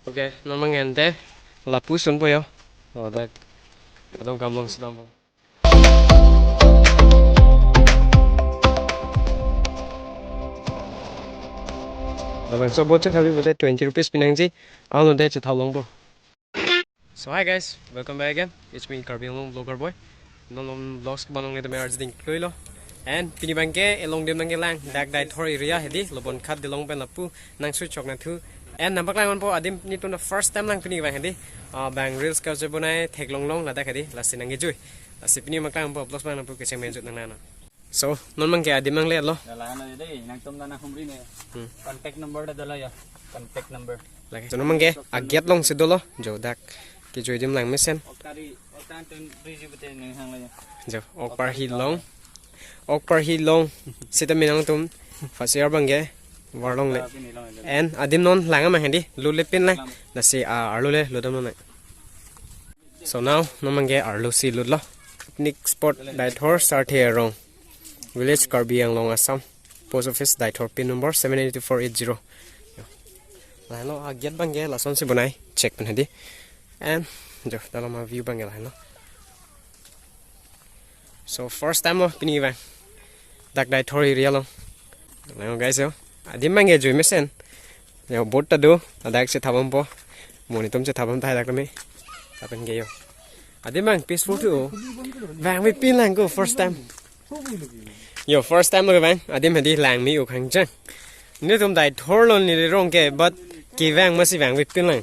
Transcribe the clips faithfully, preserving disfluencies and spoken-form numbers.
Okay, non abang ente lapuson po yo. Oh, dak. Kadokave kam long sedang po. Labangso boat chethabi pute twenty rupees pinangji. Alo de chetha longpo. So hi guys, welcome back again. It's me, Karbi Anglong Vlogger Boy. Non non vlogs ke banong le tame arjuding koilo. And pini abangke along adim abangke lang dak Deithor area hedi, Lobon Khat Dilong pen lapu nangsu chok nangthu. And nangpaklang ponpo adim, netum the first time lang pini abang hedi. Ah, abang reels kachebonai theklong long ladak hedi, lasi nangkejui. Lasi pini nangpaklang ponpo, vlogs abang nangpu kecheng menjut nang nana. So, non abangke adim nangle lo. Ya, lahan lo dei, nangtum dana humri ne. Hmm. Contact number ta dolo ya. Contact number. Lake. So, non abangke agate alongsi dolo, jo dak kejui adim langmesen. Oktari, oktan tun riji bete nang hang lo ya. Jo, ok parhi long. Ok parhi long. Sita minang tum. Fasir abangke warlong le. Oktari ni long le. And adim non lang abang hedi, lut le pin lang. Lang. Lasi, ah, arlo le lutdam non. So now, non abangke arlosi lutlo. Picnic spot Deithor Sarthe Arong. Village Karbi Anglong, Assam. Post office Deithor, pin number seven eight four eight zero. Lahenlo, agate abangke lasonsi bonai. Check pen hedi. And, jo, dalama view abangke lahenlo. So, first time lo pini abang dak Deithor area along. Lang guys yo. Adim abangke jui mesen. Yo, boat ta do, ladak chethabompo. Mo netum chethabom tahai dak tame. Lapen ke yo. Adim abang peaceful tu. Vangve pin lang ko first time. Yo, first time lo abang. Adim hedi lang me-ok hangjang. Netum Deithor lo neli rong ke, but kevang masi vangve pin lang.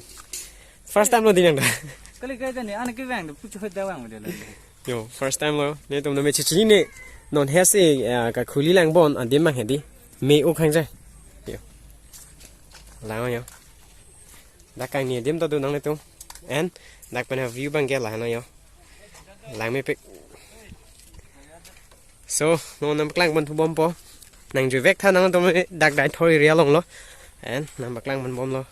First time lo dei nang dak. Kali kai ta ni, ana kevang do, pucho da vang de la. Yo, first time lo. Netum tame chechinine. Non hesi, ah, kakhuli lang bon, adim abang hedi. Me-ok hangjang. Yo. Lang yo. Dak kangni adim ta do nanglitum. And dak pen view abangke lahenlo yo. Lang mepik. So, non nangpaklang ponthu bompo. Nangjui vek tha nangtum dak Deithor area along lo. And nangpaklang pon bomlo.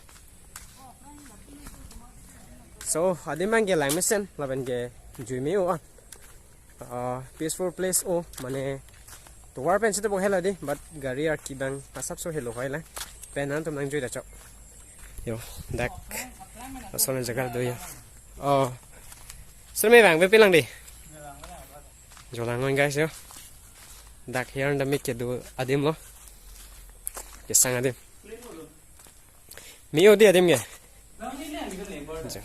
So, adim abangke langmesen, lapen ke jui me-o an. Ah, peaceful place o, mane tovar pen sita bo helo dei, but gari arki abang asapso helo hoi lang. Pen nangtum nangjui da chok. Yo, dak. Lason jaga do yo. Oh. Sir me vangve pin lang dei. Jo lang guys yo. Dak here anta me kedo adim lo. Kesang adim. Me-o dei adim ke. Jo.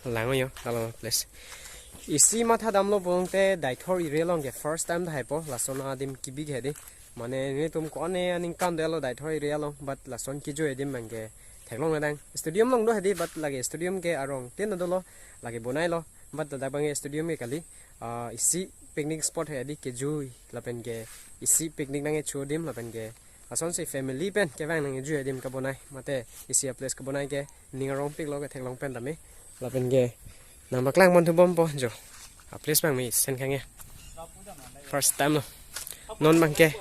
Lang yo, kalau place. Isi mathadamlo pulote Deithor area along ke first time dahaipo, lason adim kebik hedi. Mane netum ko-an aningkan dolo Deithor area along, but lason kejui adim abangke theklong ledang. Stadium along do hedi, but lake stadium ke arong tin dolo, lake bonailo, but ladak abangke stadium ke kali. Ah, isi picnic spot hedi, kejui lapen ke isi picnic nangkecho adim lapen ke lasonsi family pen kevang nangkejui adim kebonai, mate isi a-place kebonai ke ning arongpiklo ketheklong pen tame. Lapen ke nangpaklang ponthu bompo jo. A-place abang mesen khang ya. First time lo. Non abangke.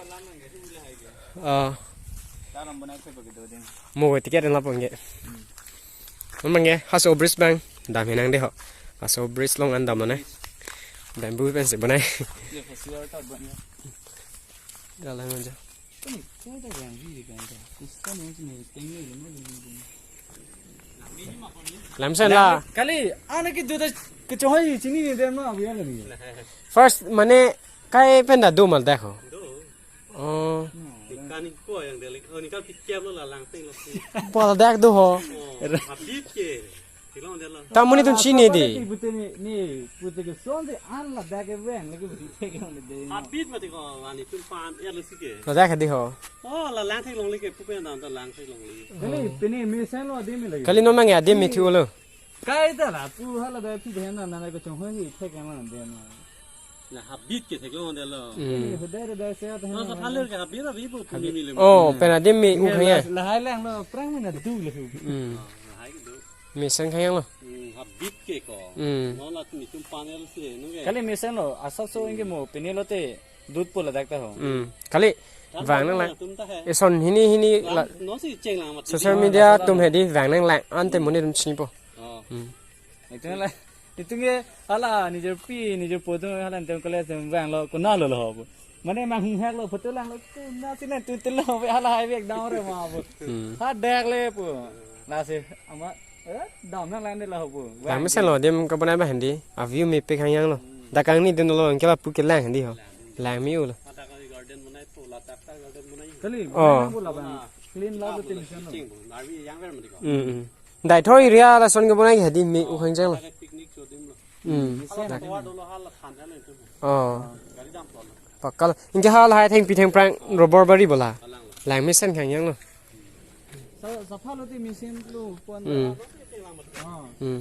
Ah. Mo ticket lapu abangke. Non abangke, haso bridge abang damhe nang dei ho. Haso bridge along an damlo ne. Bamboo pensi bonai. Galang aja. Lamsen la. Kali, ana ke duta kechoi chinine dei ma abiya lagi. First mane kai pen ta do mal dekho. Oh. Kani ko yang delik. Oh, ni kal pikiam lo la lang ting lo si. Pal dak do ho. Oh, habit ke. Tilong delo. Ta mo netum chini dei. Pute ni, ni, pute ke son de an ladak ke veng, lagi pute ke on de. Habit mati ko, ani tum pan, ya lo si ke. Ladak dei ho. Oh, la lang theklongle ke, pupen dan ta lang theklongle. Kali, pini mesen lo adim lagi. Kali non abangke adim me-o lo. Kai ta la, pu hala da pu de na na ko chong ho hi thek ma de na. Na habit ke theklong delo. Hmm. Ni hodai hodai se ta. No, sa phaler ke habit, habit bo puni mile. Oh, pen adim me-o khang ya. La hai lang lo, prang me na du le hu. Hmm. Hai ke du. Mesen khang lo. Hmm, habit ke ko. Hmm. No la netum panel si nu ke. Kali mesen lo, asapso inge mo pini lote dut po ladak ta ho. Hmm. Kali vang nang lang. Tum ta hai. Eson hini hini la. No si cheng lang mat. Social media atum hedi vang nang lang. Ante mo netum chinipo. Oh. Hmm. Netum la, netum ke hala nijor pi, nijor po atum hala netum college atum vanglo, konatlo lo ho. Mane mang hek lo photo lang lo tu na sine tu tu lo ve hala hai vek dam re ma pu. Hmm. Ha dek le pu. Lasi ama eh dam nang lang de la pu. Lang mesen lo adim kebonai abang hedi. A view mepik hangyang lo. Dak kangni dun lo angke lapu kelang hedi ho. Langme-o lo. Kali, oh. Clean la betul sana. Hmm, hmm. Deithor area lason kebonai hedi me-o hangjang lo. Hmm. Oh. Pakal. Ingke hala hai thengpi thengphrang rubber bari bola. Lang mesen khangyang lo. Sa sapha lo ti machine lo pon. Hmm. Ah. Hmm.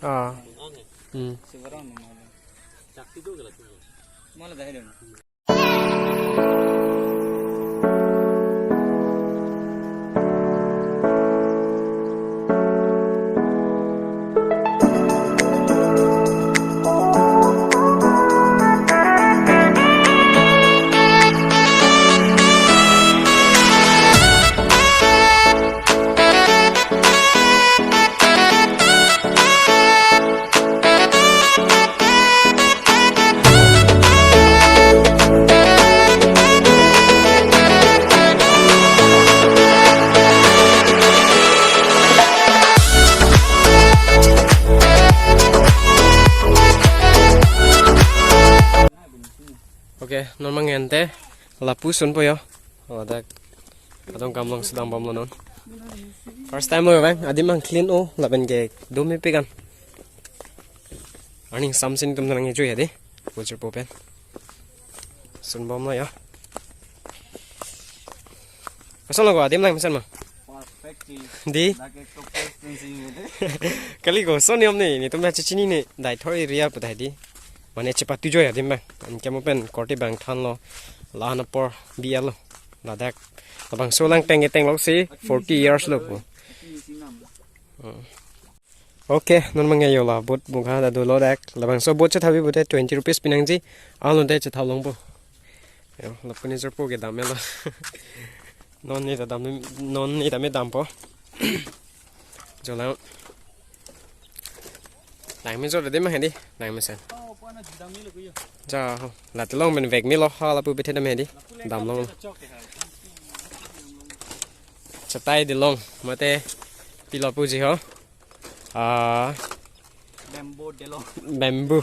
Ah. Hmm. Sebarang ni malu. Mala dahil na. Okay, non mangente lapu sunpo yo. Ladak adong kam along sedang bomlo non. First time lo bang, adim mang clean-o, lapen ke dum mepik an. Arni ingsamsi netum nang ejui hedi. Bujur po pen. Sunbomlo ya. Koson lo ko adim lang mesen ma? Perfect ji. Di? Dak ek to perfect ji. Kali koson niom ni, netum na chechinine, Deithor area pu ta hedi. Mane chepatu joi adim bang. Anke mo pen korte bang thanlo. Lahan apor B L lo. Ladak. Labangso lang teng teng lo si forty years lo ko. Hmm. Okay, non mangya yo la boat bungha ta dolo dak. Labangso boat chethabi boat twenty rupees pinangji. Alon te chetha longpo. Yo, lapu ne jorpo ke dam lo. Non ne ta dam, non ne ta me dampo. Jolang. Langme jor de ma hedi, langmesen. Ja ho. Latelong pen vek melo ha lapu bethe dam hedi. Damlong. Chetai delong mate pilapu ji ho. Ah, Bamboo delong. Bamboo.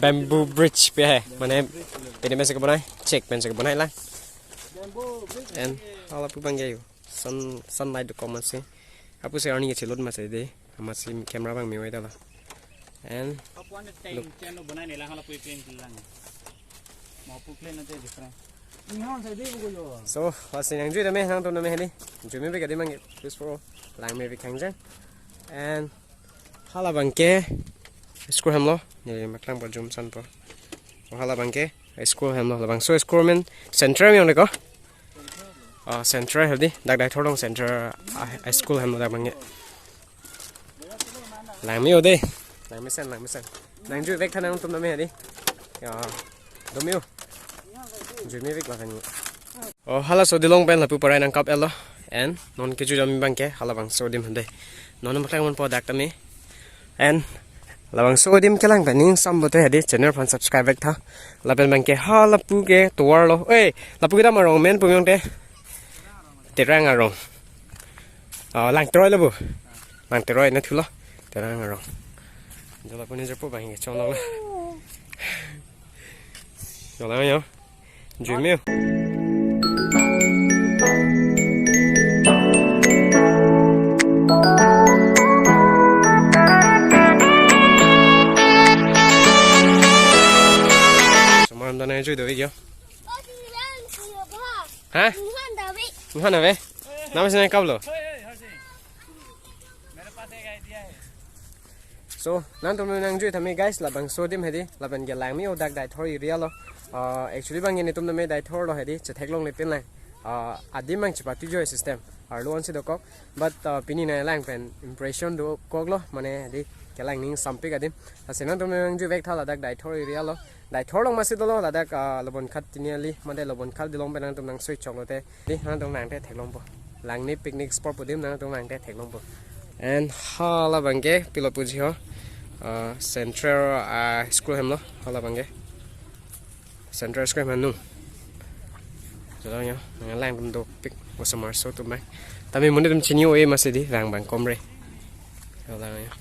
Bamboo bridge pe hai. Mane pede pen si kebonai, chek pen si kebonai lang. Bamboo bridge. And hala pu bang yo. Sun, sunlight do koma si. Apu si arni kechelot ma si de. Ama si camera bang me-oi ta la. And apu an teng look. Chen lo bonai ne lang hala pu pen lang. Mau pu clean ate different. Inghan sa de ko yo. So, lasi nangjui tame nangtum tame hedi. Jui mepik adim mang, please po. Lang mepik hangjang. And hala abangke school hem lo. Ne maklang pa jum san po. O hala abangke school hem lo. Labangso school men central mi ong de ko. Ah, central hedi. Dak Deithor along central, ah, school hem lo dak abangke. Langme-o de. Langmesen, langmesen. Nangjui vek tha nangtum tame hedi. Ya, dome-o. Jui mepik la kani. O, halaso adim along pen lapu parai nangkap-et lo. And non kejui dam abangke halabangso adim hedi. Non maklang mon po dak tame. And labangso adim kelang pen ning sam bote hedi channel aphan subscribe vek tha. Lapen abangke ha lapu ke tovar lo. Eh, lapu kedam arong men pu me ong te. Terang arong. Ah, Langteroi lo bu. Langteroi na thulo. Terang arong. Jala pu ne jorpo bang ke chong lo. Jala yo. Jui me-o. Sumar dana jui do yo. Ha? Inghan ave. Nama sini kap lo. So, nangtum nangjui tame guys, labangso adim hedi, lapen ke langme-o dak Deithor area lo. Ah, actually bang netum tame Deithor lo hedi, chetheklongle pin lang. Ah, adim mang chepatu joi system. Arlo ansi dokok, but, ah, pini nanglang pen impression dokok lo, mane hedi kelang ning sampik adim. Lasi nangtum nangjui vek tha ladak Deithor area lo. Deithor along masi dolo ladak, ah, Lobon Khat Tiniali, mate Lobon Khat adim along pen nangtum nang sui chok lote. Di nangtum nangte theklongpo. Langni picnic spot pu adim nangtum nangte theklongpo. And hala abangke pilapu ji ho. Ah, central, ah, school hem lo hala abangke. Central Square manung. Jalan ya, nanglang dum dopik, osomar so tumai. Tame monit atum chini-o-e masi di, rang bang komre. Jalan ya.